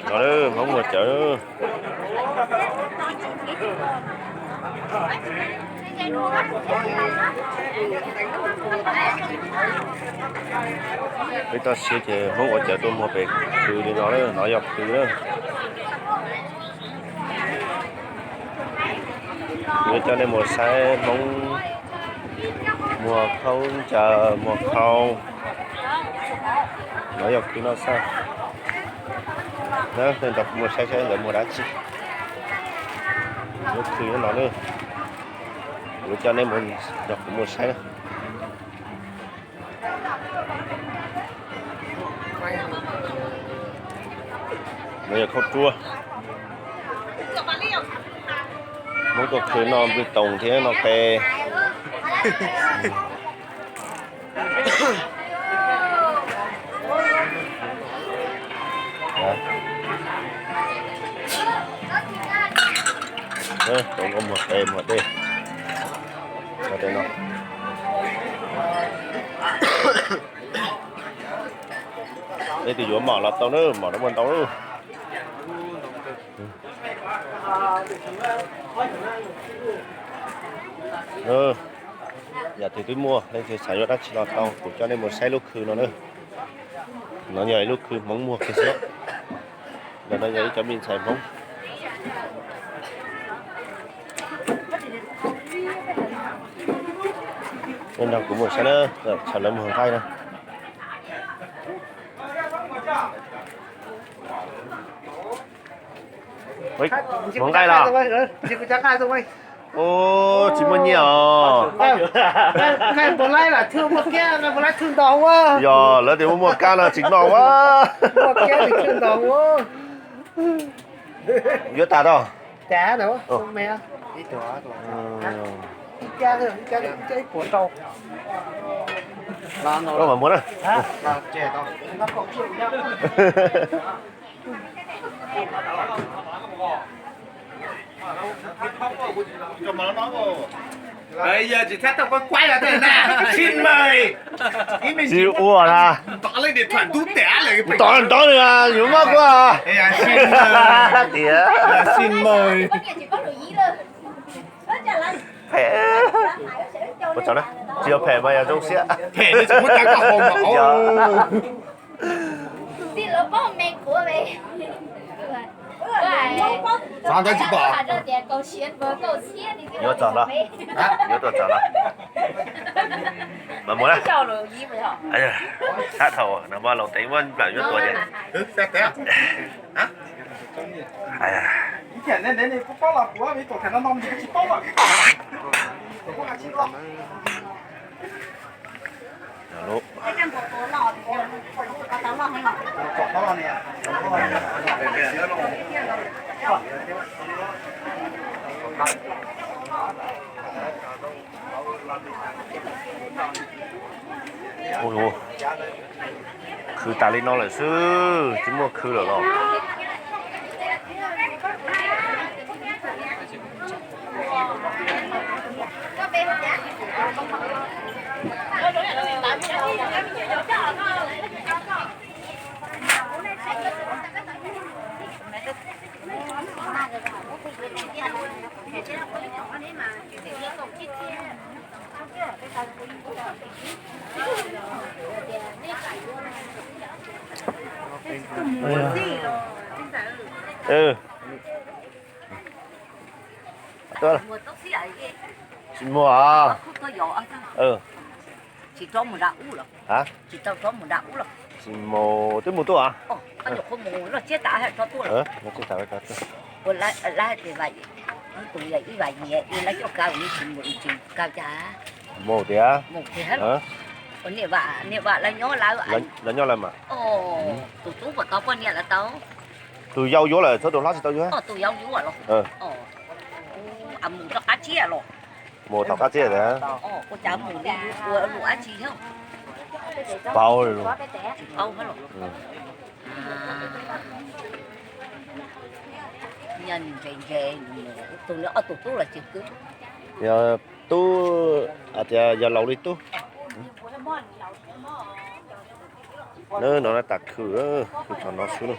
No lawm, Hmoob ua cawv. Peb toj siab ces Hmoob ua cawv tuaj muag pem khw li no lawm, no yog khw lawm. Yuav coj nej mus saib Hmoob muag khaub ncaws, muag khau. No yog khw no xwb. Nej nrog kuv mus saib saib lawv muag dab tsi. Lub khw no na, kuv coj nej mus nrog kuv mus saib na. No yog khaub ruab. Hmoob tuaj khw noj nplej toos thiab noj qe. Muag qe muag dej. Leej twg yuav mom los tau na, mom no muaj ntau. Yam twg twb muaj, leej twg xav yuav dab tsi los tau, kuv coj nej mus saib lub khw no na. No yog ib lub khw Hmoob muag kiag xwb. Ntawm no yog ib cov me ntxhais Hmoob. Nej nrog kuv mus saib na, tsam lawv mus nqaij na. Mus nqaij los? Tsis muaj nyiaj os. Yog lawv tias muaj muaj kab no tsis noj ua. Yuav tas tau. Koj mam muab na. Tsis ua na. Tom nrov li, yuav mob kuj. Tias phem. Ua tsaug na, tsis yog phem mas yog zoo siab. Yuav txog los, yuav tuaj txog los. Mas mus na. Sab thaum no mas laus tev muab nplawm yuav tuaj ces. Ua, khwv tas li no lawm xwb, tsis muaj khwv lawm los. Tsis muaj. Tsis mus, twb mus tuaj. Mus tiag. Lawv nyob lawm mas. Tus yau yuav lawm, txhob tus hlob tsis tau yuav. Mus thaum qab tsiab tiag. Paub. Yog tub, hais tias yog laus li tub. No tas khw, khw txog no xwb na.